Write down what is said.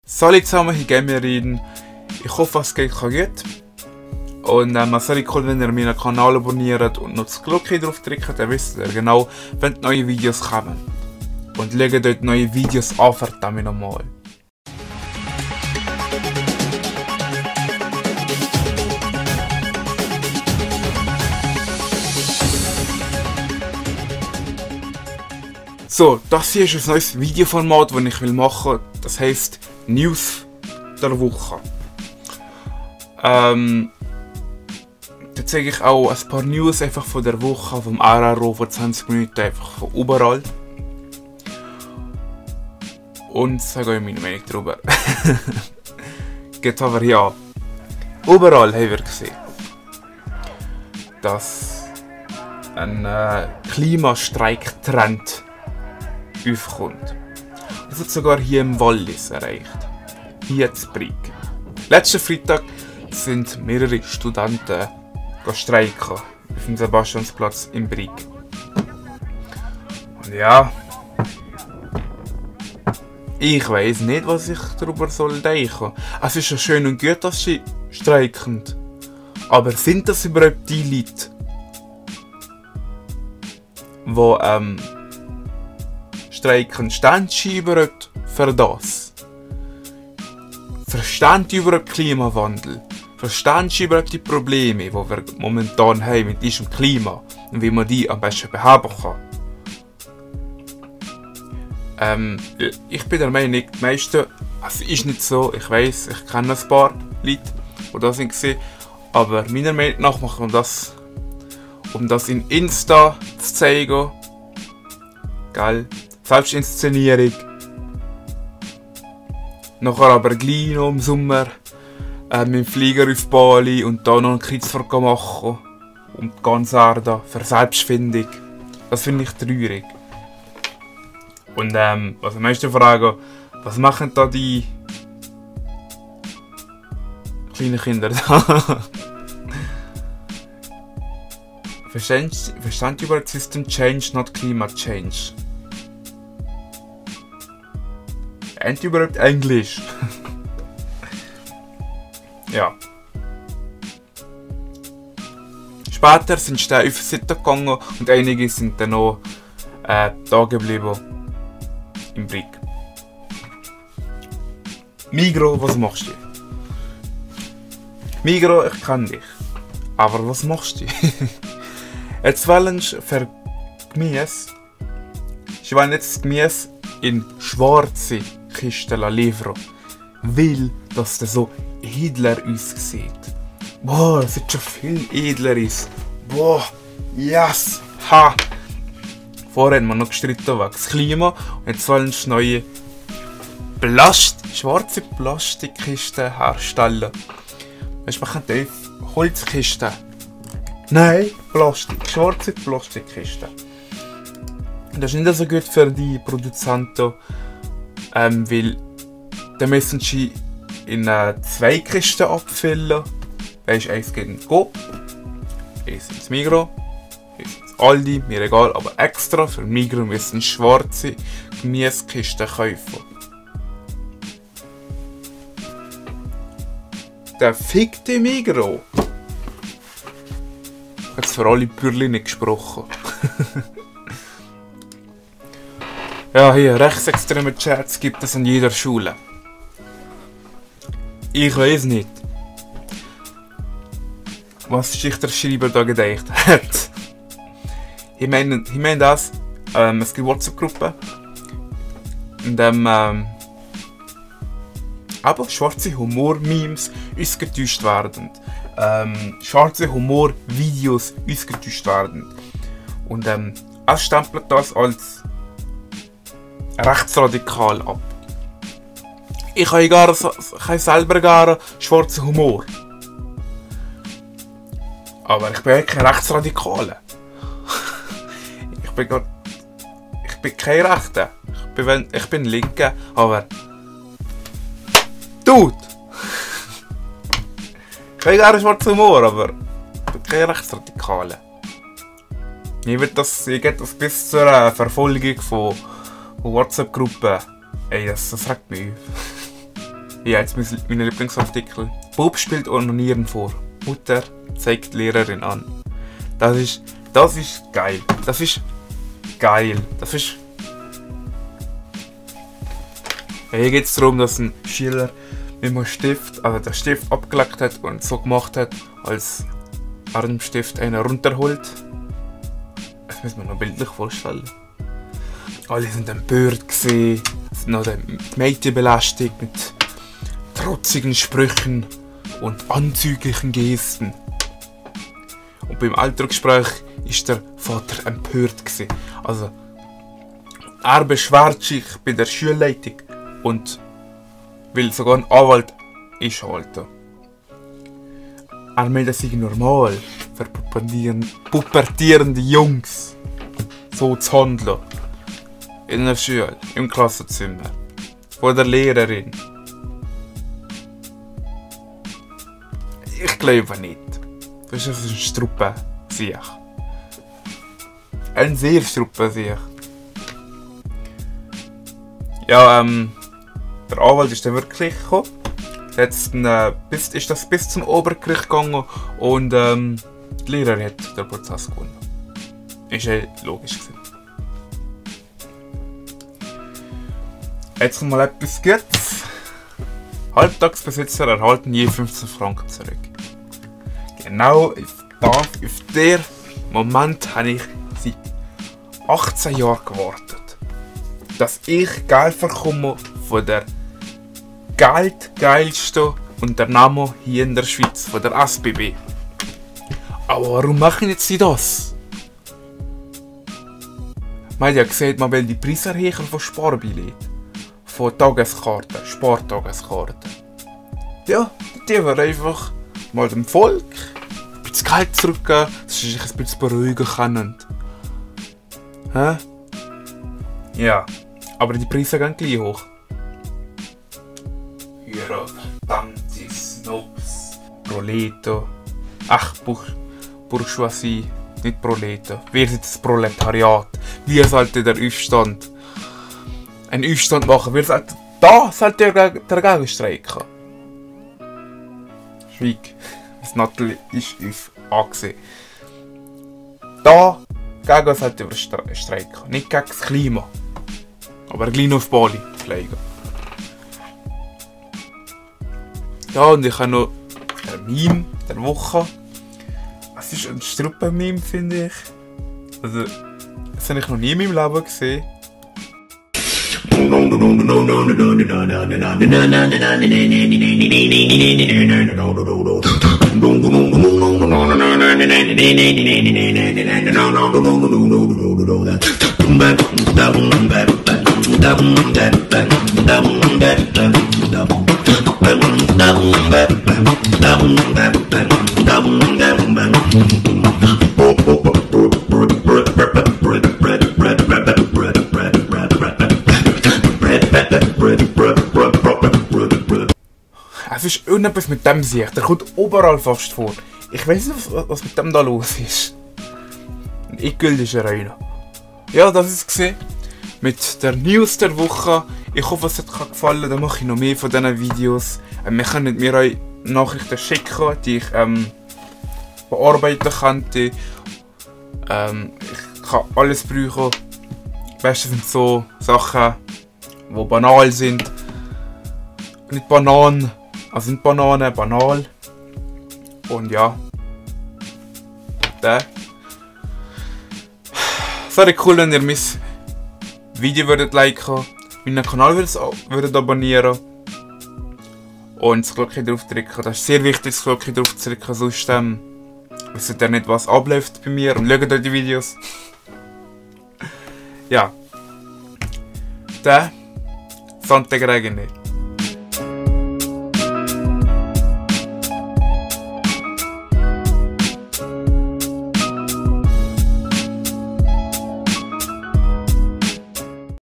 Salut zusammen, hier gehen wir rein. Ich hoffe, es geht gut. Und es wäre cool, wenn ihr meinen Kanal abonniert und noch das Glocke drauf drückt, dann wisst ihr genau, wenn neue Videos kommen. Und schaut dort neue Videos an, verdammt nochmal. So, das hier ist ein neues Videoformat, das ich machen will. Das heisst News der Woche. Da zeige ich auch ein paar News einfach von der Woche, vom RRO vor 20 Minuten, einfach von überall. Und sage euch meine Meinung darüber. Geht aber ja. Überall haben wir gesehen, dass ein Klimastreik-Trend aufkommt. Das hat sogar hier im Wallis erreicht. Hier in Brig. Letzten Freitag sind mehrere Studenten streiken auf dem Sebastiansplatz in Brig. Und ja, ich weiß nicht, was ich darüber soll denken. Es ist ja schön und gut, dass sie streiken. Aber sind das überhaupt die Leute, die streiken? Stehen sie überhaupt für das? Verstehen die überhaupt Klimawandel? Verstehen sie überhaupt die Probleme, die wir momentan haben mit diesem Klima und wie man die am besten behaben kann? Ich bin der Meinung, die meisten, es ist nicht so, ich weiss, ich kenne ein paar Leute, die das waren, aber meiner Meinung nach machen wir das, um das in Insta zu zeigen, gell? Selbstinszenierung. Nachher aber gleich noch im Sommer mit dem Flieger auf Bali und da noch einen Kidsverkehr machen. Und ganz Erde für Selbstfindung. Das finde ich traurig. Und was die meisten fragen, was machen da die kleinen Kinder da? Versteht ihr über das System Change, not Climate Change? Kennt ihr überhaupt Englisch? Ja. Später sind sie auf die Seite gegangen und einige sind dann noch da geblieben. Im Brig. Migro, was machst du? Migro, ich kenne dich. Aber was machst du? Jetzt wollen sie für Gemüse. Sie wollen jetzt das Gemüse in schwarze Kisten liefern. Weil das so edler aussieht. Boah, das sieht schon viel edler aus. Boah, yes, ha! Vorher haben wir noch gestritten wegen das Klima und jetzt wollen sie neue schwarze Plastikkisten herstellen. Weißt du, man könnte auch Holzkisten. Nein, Plastik, schwarze Plastikkisten. Das ist nicht so gut für die Produzenten, weil dann müssen sie in 2 Kisten abfüllen. Weißt du, eins geht ins Go, eins ins Migros, eins ins Aldi, mir egal, aber extra für Migros müssen schwarze Gemüsekisten kaufen. Der fickte Migros hat für alle Bürli nicht gesprochen. Ja, hier, rechtsextreme Chats gibt es in jeder Schule. Ich weiß nicht, was sich der Schreiber da gedacht hat. Ich meine das, es gibt WhatsApp-Gruppen, in dem aber schwarze Humor-Memes ausgetäuscht werden. Schwarze Humor-Videos ausgetäuscht werden. Und es stempelt das als rechtsradikal ab. Ich habe selber gar schwarzen Humor. Aber ich bin kein Rechtsradikaler. Ich bin kein Rechter. Ich bin Linker, aber Dude! Ich habe gar schwarzen Humor, aber ich bin kein Rechtsradikaler. Mir geht das bis zur Verfolgung von WhatsApp-Gruppen. Ey, das regt mich auf. Ja, jetzt meine Lieblingsartikel. Bub spielt Onanieren vor. Mutter zeigt Lehrerin an. Das ist geil. Das ist geil. Das ist... Hier geht es darum, dass ein Schüler mit einem Stift, also den Stift abgelegt hat und so gemacht hat, als er den Stift einen runterholt. Das muss man noch bildlich vorstellen. Alle sind empört gewesen, sind noch die Mädchen belästigt mit trotzigen Sprüchen und anzüglichen Gesten. Und beim Elterngespräch ist der Vater empört gewesen. Also, er beschwert sich bei der Schulleitung und will sogar einen Anwalt einschalten. Er meint, es sei normal für pubertierende Jungs so zu handeln. In der Schule, im Klassenzimmer, vor der Lehrerin. Ich glaube nicht. Das ist ein Struppe-Sieg. Ein sehr Struppe-Sieg. Ja, der Anwalt ist dann wirklich gekommen. Jetzt ist das bis zum Obergericht gegangen und die Lehrerin hat den Prozess gewonnen. Ist ja logisch gewesen. Jetzt kommt mal etwas Gutes. Halbtagsbesitzer erhalten je 15 Franken zurück. Genau auf den Moment habe ich seit 18 Jahren gewartet. Dass ich Geld bekomme von der geilsten Unternehmung hier in der Schweiz, von der SBB. Aber warum machen jetzt sie das? Man hat ja gesehen, man will die Preise erhöhen von Sparbillett. Von Tageskarten, Spartageskarten. Ja, die wollen einfach mal dem Volk ein bisschen Geld zurückgeben, dass sie sich ein bisschen beruhigen können. Hä? Ja, aber die Preise gehen gleich hoch. Ja, verdammte Snobs. Proleto. Ach, Bourgeoisie, nicht Proleto. Wir sind das Proletariat. Wir sollten der Aufstand. Einen Aufstand machen. Wir sollten da sollte dagegen streiken. Schweig. Das Nathalie ist uns angesehen. Da gegen sollten wir streiken. Nicht gegen das Klima. Aber gleich noch auf Bali fliegen. Ja, und ich habe noch ein Meme der Woche. Es ist ein Struppen-Meme, finde ich. Also, das habe ich noch nie in meinem Leben gesehen. Es ist irgendetwas mit dem Sicht. Der kommt überall fast vor. Ich weiß nicht, was mit dem da los ist. Ein ekelhafter Reiner. Ja, das ist es mit der News der Woche. Ich hoffe, es hat euch gefallen. Dann mache ich noch mehr von diesen Videos. Wir können mir euch Nachrichten schicken, die ich bearbeiten könnte. Ich kann alles brauchen. Am besten sind so Sachen, die banal sind. Nicht Bananen. Also sind Bananen banal. Und ja. Es wäre cool, wenn ihr mein Video würdet liken, meinen Kanal würdet abonnieren und das Glöckchen drauf drücken. Das ist sehr wichtig, das Glöckchen drauf zu drücken, sonst wisst ihr nicht, was abläuft bei mir und schaut euch die Videos. Ja. Sonntag regnet nicht.